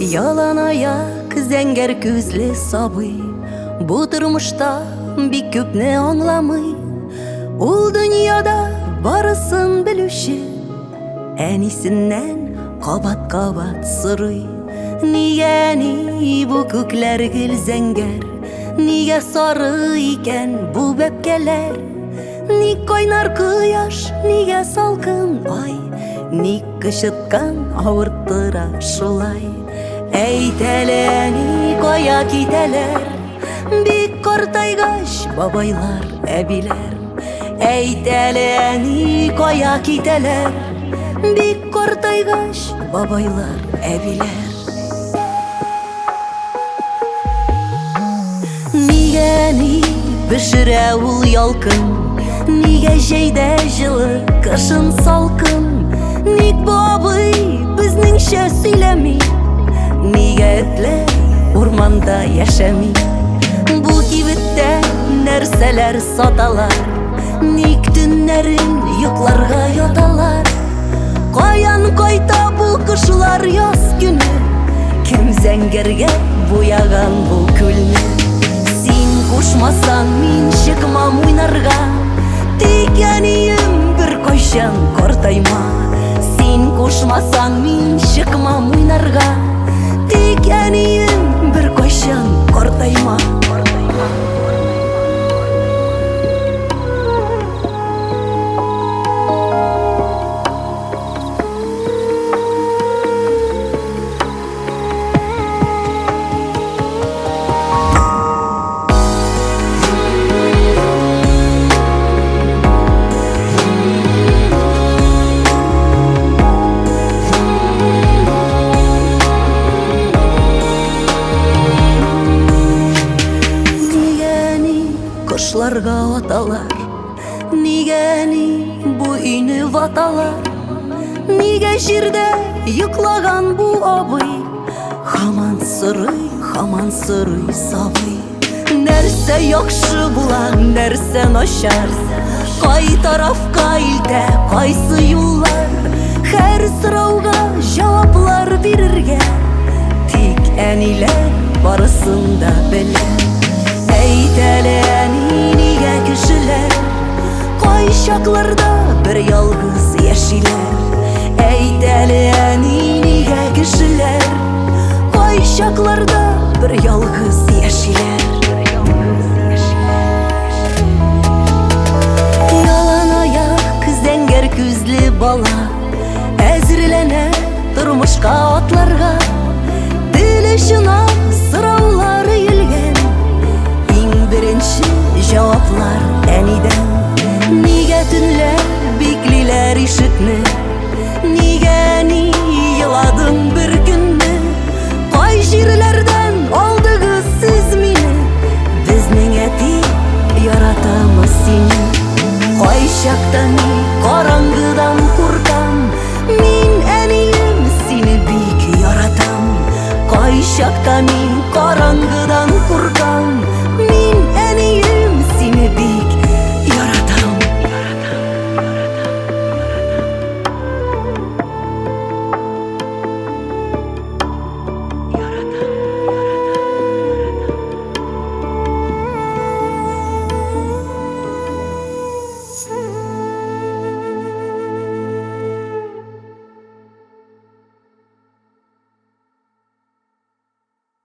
Ялан аяк, зәңгәр күзле сабый бу тормышта бик күпне аңламый. Ул дөньяда барысын белүче әнисеннән кабат-кабат сорый. Нигә, әни, бу күкләр гел зәңгәр? Нигә сары икән бу бәбкәләр? Ник кайнар кояш, нигә салкын ай? Ник кычыткан авырттыра шулай? Әйт әле, әни, кая китәләр? Бик картайгач бабайлар, әбиләр. Әйт әле, әни, кая китәләр? Бик картайгач бабайлар, әбиләр. Нигә әни пешерә ул ялкын? Нигә җәйдә җылы, кышын салкын? Ник бу абый безнеңчә сөйләми? Нигә этләр урманда яшәми? Бу кибеттә нәрсәләр саталар? Ник төннәрен йокларга яталар? Каян кайта бу кошлар яз көне? Кем зәңгәргә буяган бу күлне? Син кушмасаң, мин чыкмам уйнарга. Тик әнием бер кайчан картайма. Син кушмасаң, мин чыкмам уйнарга. Тик әнием бер кайчан картайма. Нигә әни кошларга аталар? Нигә әни бу өйне ваталар? Нигә җирдә йоклаган бу абый? Хаман сорый, хаман сорый сабый. Нәрсә яхшы була, нәрсә начар? Кай тарафка илтә, кайсы юллар? Һәр сорауга җаваплар бирергә. Тик әниләр барысын да белә. Әйт әле, әни, нигә кешеләр кайчакларда бер ялгыз яшиләр? Әйт әле, әни, нигә кешеләр кайчакларда бер ялгыз яшиләр? Ялан аяк, зәңгәр күзле бала әзерләнә тормышка атларга. Тел очына сораулар өелгән, иң беренче җаваплар әнидән. Нигә төнлә биклиләр ишекне? Нигә әни еладың бер көнне? Кай җирләрдән алдыгыз сез мине? Безнең әти яратамы сине? Кайчакта мин караңгыдан куркам, мин, әнием, сине бик яратам. Кайчакта мин караңгыдан куркам.